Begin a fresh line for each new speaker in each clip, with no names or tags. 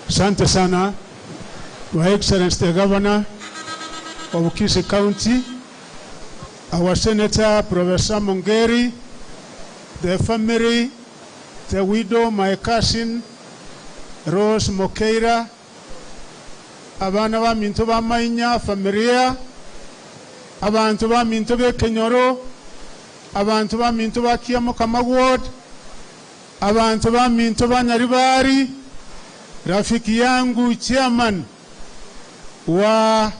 Asante sana, Your Excellency the Governor of Kisii County, our Senator Professor Mongeri, the family, the widow, my cousin, Rose Mokeira, abana ba minto ba Mainya, familia, abantu ba minto be Kenyoro, abantu ba minto ba Kiamokama Ward, abantu ba minto ba Nyaribari, rafiki yangu chairman wa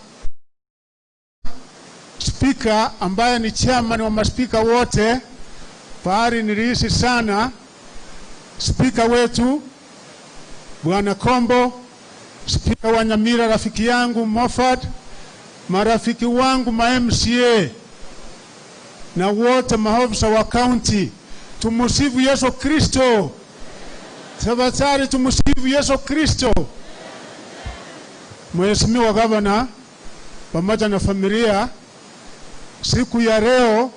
speaker ambaye ni chairman wa maspika wote, fahari nilihisi sana spika wetu Bwana Kombo, spika wa Nyamira rafiki yangu Moffat, marafiki wangu ma MCA na wote maofisa wa county. Tumusifu Yesu Kristo. Tafadhali tumusifu Yesu Kristo. Mheshimiwa Gavana pamoja na familia, siku ya leo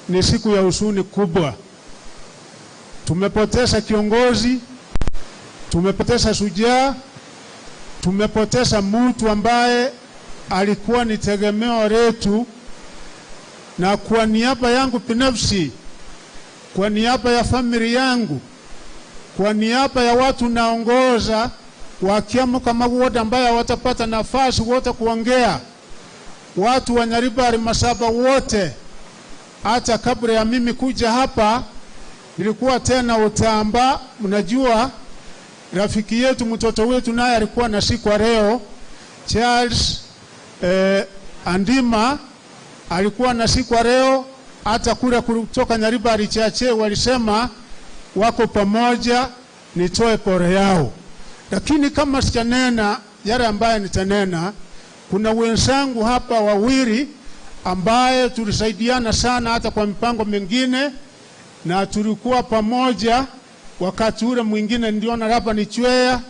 ni siku ya huzuni kubwa. Tumepoteza kiongozi, tumepoteza shujaa, tumepoteza mtu ambaye alikuwa ni tegemeo letu, na kwa niaba yangu binafsi, kwa niaba ya familia yangu, kwa niaba ya watu naongoza wa Kiamokama Ward ambaye hawatapata nafasi wote kuongea, watu wa Nyaribari Masaba wote, hata kabla ya mimi kuja hapa nilikuwa tena Utamba. Mnajua rafiki yetu mtoto wetu naye alikuwa na siku leo, Charles Andima alikuwa na siku leo. Hata kule kutoka Nyaribari chache walisema wako pamoja, nitoe pole yao. Lakini kama sijanena yale ambaye nitanena, kuna wenzangu hapa wawili ambaye tulisaidiana sana hata kwa mipango mingine, na tulikuwa pamoja wakati ule mwingine. Niliona hapa ni Chwea,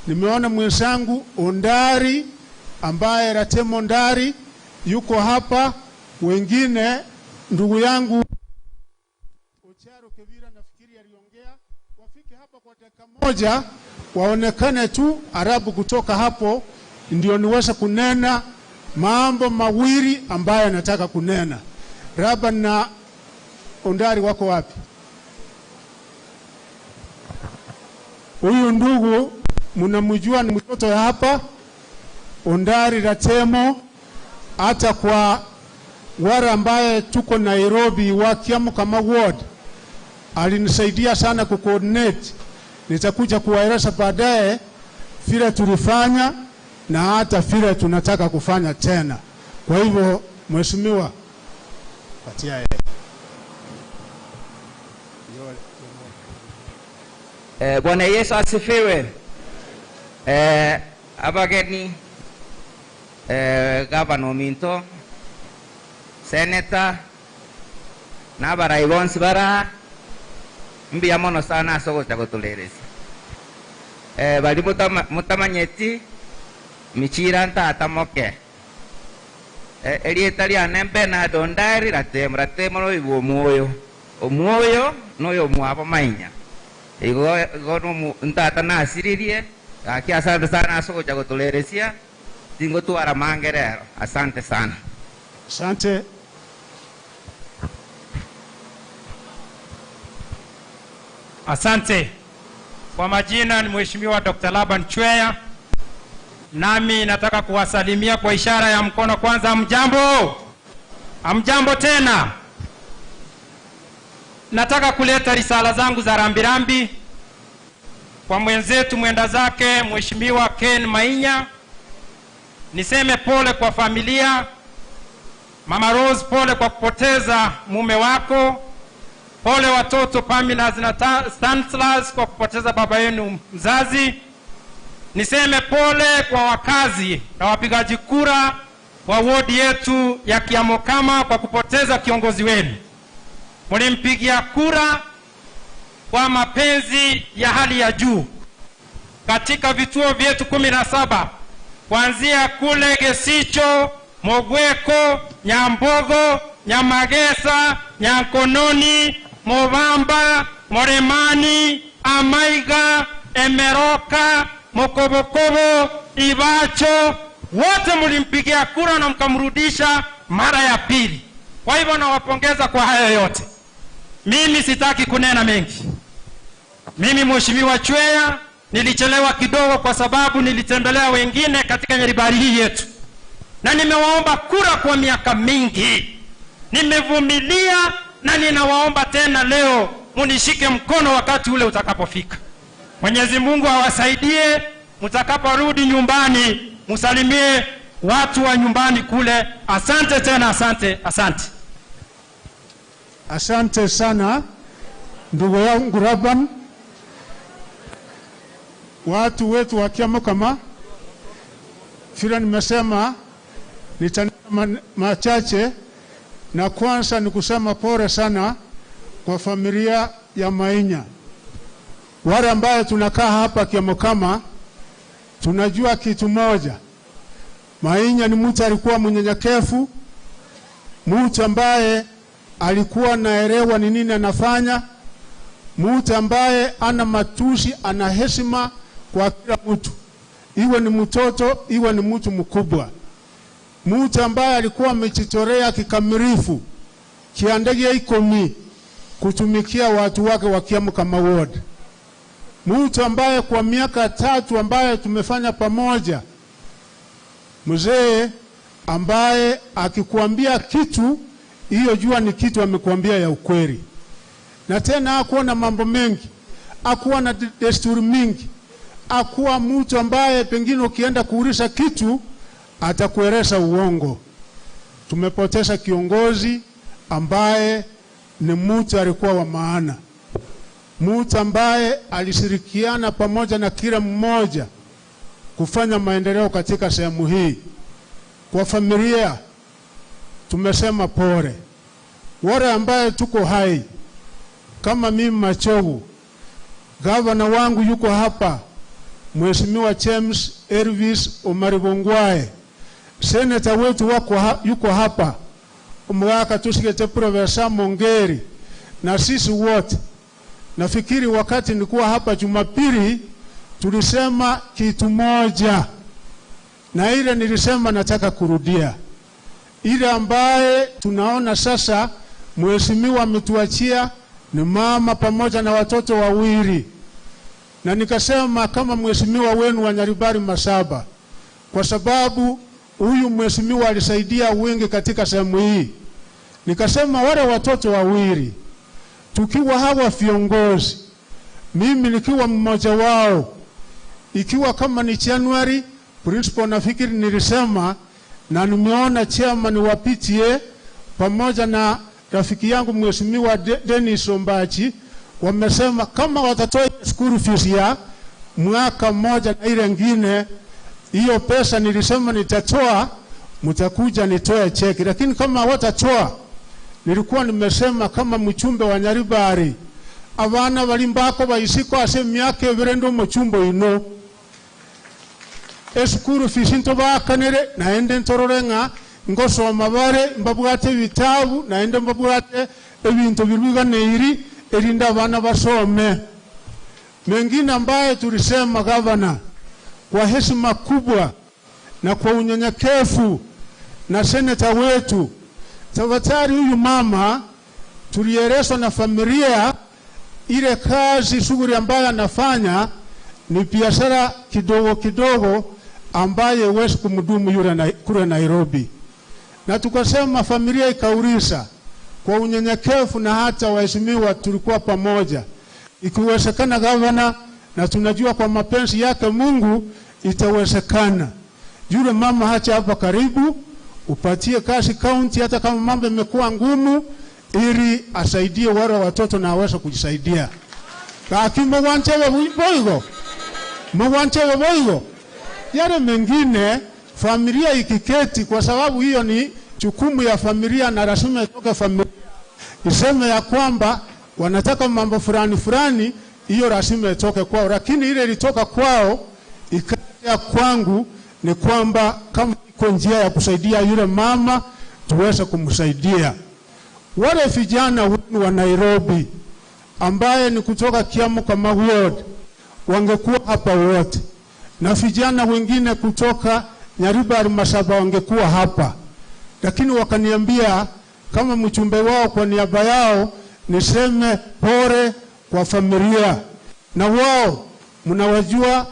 nimeona mwenzangu Ondari ambaye Ratemo Ondari yuko hapa, wengine ndugu yangu Ocharo Kevira nafikiri aliongea, wafike hapa kwa dakika moja waonekane tu Arabu kutoka hapo, ndio niweze kunena mambo mawili ambayo nataka kunena. Raba na Ondari wako wapi? Huyu ndugu mnamjua, ni mtoto hapa Ondari Ratemo. Hata kwa wale ambaye tuko Nairobi wa Kiamokama Ward alinisaidia sana kucoordinate. Nitakuja kuwaeleza baadaye vile tulifanya na hata vile tunataka kufanya tena. Kwa hivyo mheshimiwa, patia yeye.
Bwana Yesu asifiwe. Abageni, Gavana Minto, Senator n'abarai bonsi bara mbiya mono sana asogocha gotuleresa. Bali mutamanyeti michira ntata moke. Erieta riane Bernard Ondari Ratemo, Ratemo no omwoyo. Omwoyo noyo mwabo mainya. Igo igo no ntata nasiririe gaki asante sana asogocha gotuleresia tingotwara mangerero. Asante sana.
Asante.
Asante. Kwa majina ni Mheshimiwa Dr. Laban Chweya. Nami nataka kuwasalimia kwa ishara ya mkono kwanza. Mjambo? Amjambo tena. Nataka kuleta risala zangu za rambirambi kwa mwenzetu mwenda zake Mheshimiwa Ken Mainya. Niseme pole kwa familia. Mama Rose, pole kwa kupoteza mume wako. Pole watoto Pamela na Stanislas kwa kupoteza baba yenu mzazi. Niseme pole kwa wakazi na wapigaji kura wa wodi yetu ya Kiamokama kwa kupoteza kiongozi wenu. Mlimpigia kura kwa mapenzi ya hali ya juu katika vituo vyetu 17 kuanzia kule Gesicho, Mogweko, Nyambogo, Nyamagesa, Nyankononi, Mobamba, Moremani, Amaiga, Emeroka, Mokobokobo, Ibacho, wote mlimpigia kura na mkamrudisha mara ya pili. Kwa hivyo nawapongeza kwa hayo yote. Mimi sitaki kunena mengi. Mimi Mheshimiwa Chweya nilichelewa kidogo kwa sababu nilitembelea wengine katika Nyaribari hii yetu, na nimewaomba kura kwa miaka mingi, nimevumilia na ninawaomba tena leo munishike mkono wakati ule utakapofika. Mwenyezi Mungu awasaidie, mtakaporudi nyumbani msalimie watu wa nyumbani kule. Asante tena, asante, asante.
Asante sana ndugu yangu Raban, watu wetu wa Kiamokama, vile nimesema nitanena machache, na kwanza ni kusema pole sana kwa familia ya Mainya. Wale ambaye tunakaa hapa Kiamokama tunajua kitu moja, Mainya ni mtu alikuwa mnyenyekevu, mtu ambaye alikuwa naelewa ni nini anafanya, mtu ambaye ana matusi, ana heshima kwa kila mtu, iwe ni mtoto iwe ni mtu mkubwa, mtu ambaye alikuwa amejitolea kikamilifu kiandege ikomi kutumikia watu wake wa Kiamokama ward, mtu ambaye kwa miaka 3 ambaye tumefanya pamoja, mzee ambaye akikuambia kitu hiyo jua ni kitu amekuambia ya ukweli. Na tena hakuwa na mambo mengi, hakuwa na desturi mingi, hakuwa mtu ambaye pengine ukienda kuuliza kitu atakueleza uongo. Tumepoteza kiongozi ambaye ni mtu alikuwa wa maana, mtu ambaye alishirikiana pamoja na kila mmoja kufanya maendeleo katika sehemu hii. Kwa familia tumesema pole. Wale ambaye tuko hai kama mimi Machogu, gavana wangu yuko hapa, Mheshimiwa James Elvis Omari Bongwae, seneta wetu wako yuko hapa, Omwaka tusigete Profesa Mongeri, na sisi wote. Nafikiri wakati nilikuwa hapa Jumapili tulisema kitu moja, na ile nilisema nataka kurudia. Ile ambaye tunaona sasa mheshimiwa ametuachia ni mama pamoja na watoto wawili. Na nikasema kama mheshimiwa wenu wa Nyaribari Masaba, kwa sababu huyu mheshimiwa alisaidia wengi katika sehemu hii, nikasema wale watoto wawili tukiwa hawa viongozi, mimi nikiwa mmoja wao, ikiwa kama ni January principal nafikiri nilisema, na nimeona chairman wa PTA pamoja na rafiki yangu mheshimiwa Dennis Ombachi wamesema kama watatoa school fees ya mwaka mmoja na ile nyingine, hiyo pesa nilisema nitatoa, mtakuja nitoe cheki. Lakini kama watatoa, nilikuwa nimesema kama mchumbe wa Nyaribari, abana balimbako baisiko ase myaka ebere ndo muchumbo ino esukuru fees ntobakanire naende ntororenga ngosoma bare mbabwate bitabu naende mbabwate ebintu biruganeiri erinda abana basome. Mengine ambaye tulisema gavana, kwa heshima kubwa na kwa unyenyekevu na seneta wetu, tafadhali huyu mama tulielezwa na familia ile kazi shughuli ambayo anafanya ni biashara kidogo kidogo ambaye huwezi kumdumu yule kule Nairobi. Na tukasema familia ikauliza kwa unyenyekevu na hata waheshimiwa tulikuwa pamoja, ikiwezekana gavana, na tunajua kwa mapenzi yake Mungu itawezekana, yule mama hacha hapa karibu, upatie kazi county hata kama mambo yamekuwa ngumu, ili asaidie wale watoto na aweze kujisaidia. Lakini mwanchewe boigo yale mengine familia ikiketi, kwa sababu hiyo ni jukumu ya familia na lazima itoke familia iseme ya kwamba wanataka mambo fulani fulani, hiyo lazima itoke kwao. Lakini ile ilitoka kwao ikaja kwangu ni kwamba kama iko njia ya kusaidia yule mama tuweze kumsaidia. Wale vijana wa Nairobi ambaye ni kutoka Kiamokama ward wangekuwa hapa wote, na vijana wengine kutoka Nyaribari Masaba wangekuwa hapa, lakini wakaniambia kama mchumbe wao kwa niaba yao niseme pole kwa familia. Na wao mnawajua,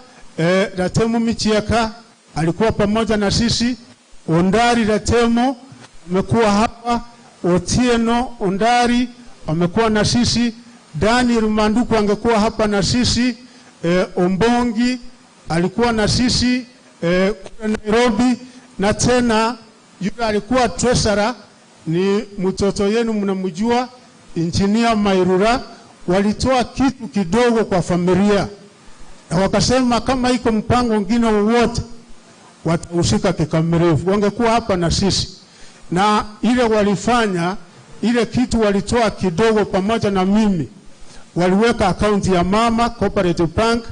Ratemo Michieka alikuwa pamoja na sisi, Ondari Ratemo amekuwa hapa, Otieno Ondari amekuwa na sisi, Daniel Manduku angekuwa hapa na sisi, Ombongi alikuwa na sisi kule Nairobi, na tena yule alikuwa treasurer ni mtoto yenu mnamjua, Engineer Mairura. Walitoa kitu kidogo kwa familia na wakasema kama iko mpango mwingine wowote watahusika kikamilifu. Wangekuwa hapa na sisi, na ile walifanya ile kitu walitoa kidogo pamoja na mimi, waliweka akaunti ya mama Cooperative Bank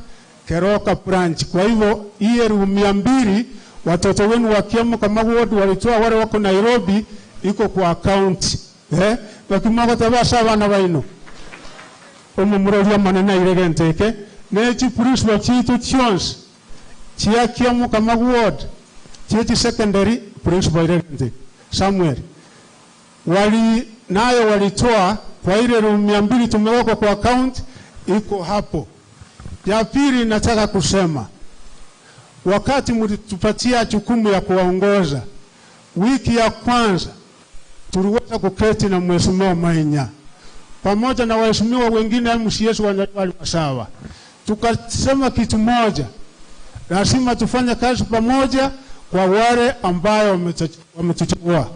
Keroka branch. Kwa hivyo hii 200,000 watoto wenu wa Kiamukama ward walitoa, wale wako Nairobi, iko kwa akaunti bakimagotaba abana baino omumuroria manene airegenteke nechi principal chitu chionsi chia Kiamukama ward chichi secondary principal iregenteke Samuel wali nayo walitoa kwa ile 200,000 tumewekwa kwa account iko hapo. Ya pili nataka kusema, wakati mlitupatia jukumu ya kuwaongoza, wiki ya kwanza tuliweza kuketi na Mheshimiwa Mainya pamoja na waheshimiwa wengine MCS wa Masawa, tukasema kitu moja, lazima tufanye kazi pamoja kwa wale ambayo wametuchagua,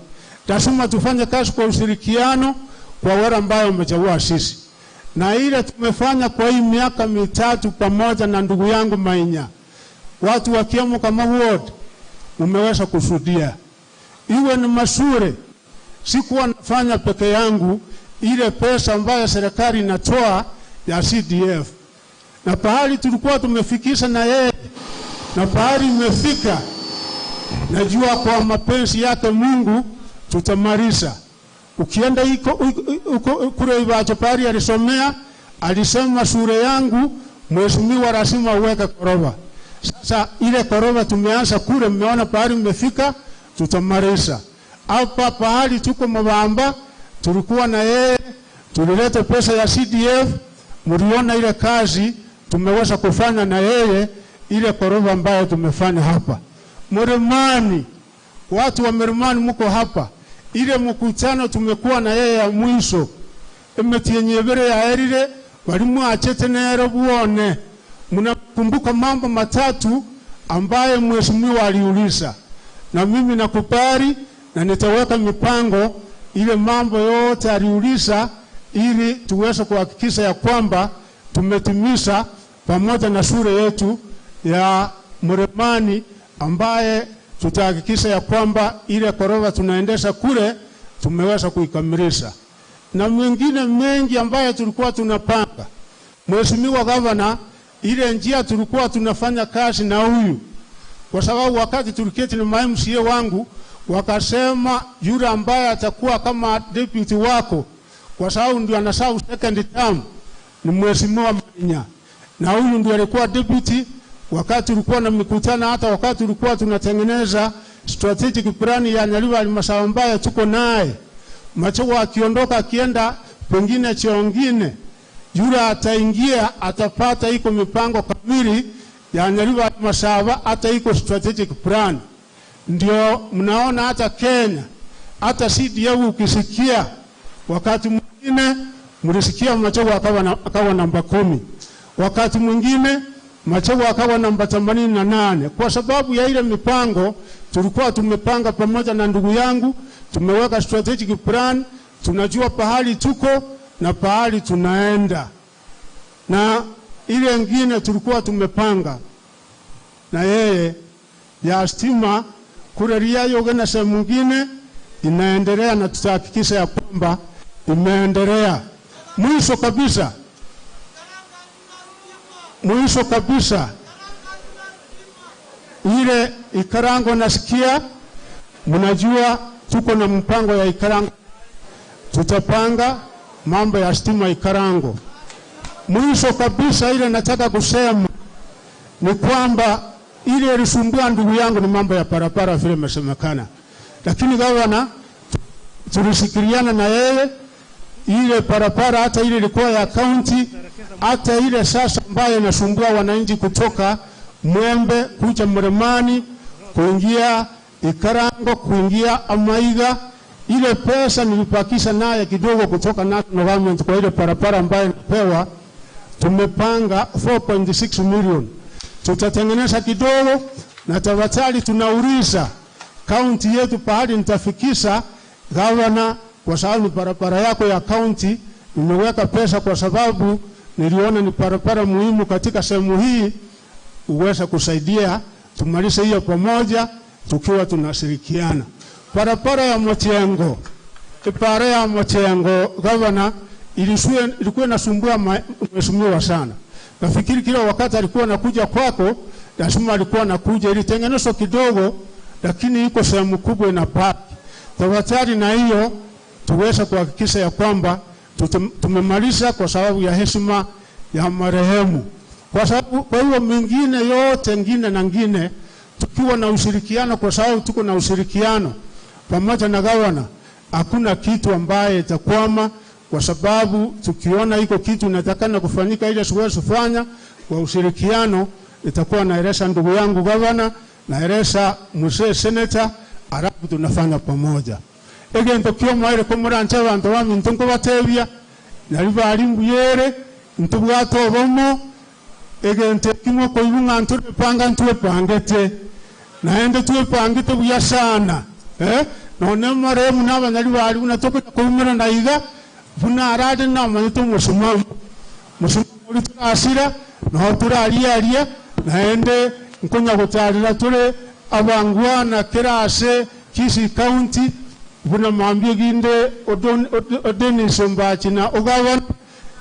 lazima tufanye kazi kwa ushirikiano kwa wale ambayo wamechagua sisi. Na ile tumefanya kwa hii miaka 3 pamoja na ndugu yangu Mainya, watu wa Kiamukama ward umeweza kushuhudia, iwe ni mashure, sikuwa nafanya peke yangu, ile pesa ambayo serikali inatoa ya CDF, na pahali tulikuwa tumefikisha na yeye, na pahali imefika, najua kwa mapenzi yake Mungu tutamaliza. Ukienda iko kule Ibacho pahali alisomea, alisema shule yangu mheshimiwa lazima uweke koroba. Sasa ile koroba tumeanza kule, mmeona pahali mmefika, tutamaliza. Hapa pahali tuko Mabamba, tulikuwa na yeye, tulileta pesa ya CDF, mliona ile kazi tumeweza kufanya na yeye, ile koroba ambayo tumefanya hapa. Mlimani, watu wa Mlimani mko hapa, ile mkutano tumekuwa na yeye ya mwisho emetiyenyebere ya erire walimu achete nero buone. Mnakumbuka mambo matatu ambaye mheshimiwa aliuliza, na mimi nakubali na nitaweka mipango ile mambo yote aliuliza, ili tuweze kuhakikisha ya kwamba tumetimiza pamoja na shule yetu ya Mlimani, ambaye tutahakikisha ya kwamba ile koroba tunaendesha kule tumeweza kuikamilisha. Na mengine mengi ambayo tulikuwa tunapanga. Mheshimiwa Gavana, ile njia tulikuwa tunafanya kazi na huyu, kwa sababu wakati tuliketi na MCA wangu wakasema yule ambaye atakuwa kama deputy wako, kwa sababu ndio anasahau second term, ni Mheshimiwa Mainya, na huyu ndio alikuwa deputy wakati tulikuwa na mikutano, hata wakati tulikuwa tunatengeneza strategic plan ya Nyaribari Masaba ambayo tuko naye. Machogo akiondoka akienda pengine chongine, yule ataingia atapata iko mipango kamili ya Nyaribari Masaba, hata iko strategic plan. Ndio mnaona hata Kenya, hata CDF ukisikia wakati mwingine mlisikia Machogo akawa namba 10, wakati mwingine Machogo akawa namba 88, kwa sababu ya ile mipango tulikuwa tumepanga pamoja na ndugu yangu. Tumeweka strategic plan, tunajua pahali tuko na pahali tunaenda. Na ile nyingine tulikuwa tumepanga na yeye ya stima kule Yoge na sehemu nyingine inaendelea, na tutahakikisha ya kwamba imeendelea. Mwisho kabisa, ile Ikarango nasikia mnajua tuko na mpango ya Ikarango, tutapanga mambo ya stima Ikarango. Mwisho kabisa ile nataka kusema ni kwamba Ile ilisumbua ndugu yangu ni mambo ya parapara vile imesemekana, lakini gavana tulishikiliana na yeye ile parapara, hata ile ilikuwa ya kaunti, hata ile sasa ambayo inasumbua wananchi kutoka Mwembe kuja Mlimani kuingia Ikarango kuingia Amaiga, ile pesa nilipakisha naye kidogo kutoka national government kwa ile parapara ambayo inapewa, tumepanga 4.6 million tutatengeneza kidogo, na tafadhali tunauliza kaunti yetu pahali nitafikisha gavana, kwa sababu ni barabara yako ya kaunti, nimeweka pesa kwa sababu niliona ni barabara muhimu katika sehemu hii, uweze kusaidia tumalize hiyo pamoja tukiwa tunashirikiana. Barabara ya Mochengo, ipara ya Mochengo gavana, ilikuwa inasumbua mheshimiwa sana. Nafikiri kila wakati alikuwa anakuja kwako, lazima alikuwa anakuja, ilitengenezwa kidogo, lakini iko sehemu kubwa inabaki. Tafadhali na hiyo tuweze kuhakikisha ya kwamba tumemaliza kwa sababu ya heshima ya marehemu. Kwa sababu kwa hiyo mingine yote ngine na ngine tukiwa na ushirikiano, kwa sababu tuko na ushirikiano pamoja na gavana, hakuna kitu ambaye itakwama, kwa sababu tukiona iko kitu inatakana kufanyika ile siwezi kufanya kwa ushirikiano, itakuwa naeleza ndugu yangu gavana, naeleza mzee senator, alafu tunafanya pamoja. Egento kio mwaire komuranche abantu baminto nkobatebia nari bari mbuyere ntubwato obomo egento kimwe koibung'a nturepanga ntwepangete naende twepangete buya sana none maremu n'abanyari bari buna tokuja koumira naiga buna arade namanyete omusimamo musimamo ori turasira noho turariaria naende nkonya gotarira ture abangwana kirase Kisii County buna mambie ginde Odenis Ombachi na ogavana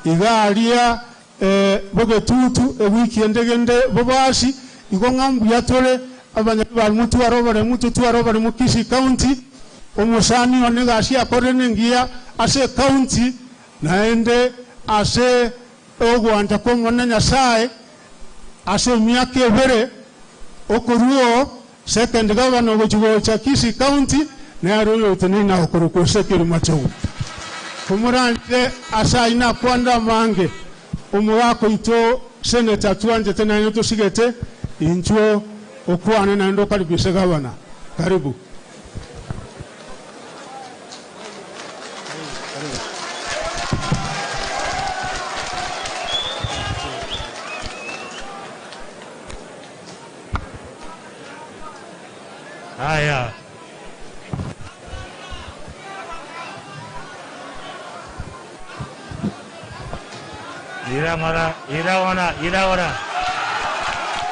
igaria bogetutu ewiki endegende bobasi igo ng'ambu yatore abanyari bari mutwaro bare mututwaro bare mu Kisii County omusani one gasi akore nengiya ase county naende ase ogwanja komona Nyasaye ase miaka ebere okoruo second governor gochigocha Kisii County nero yotenina okorukosekiri machogo kumuranje asaina kwanda mange omwako ito senator tuanje tena yoto sigete inchuo okwane na ndo karibisha gavana. Karibu.
Haya. Irawana, irawana, irawana.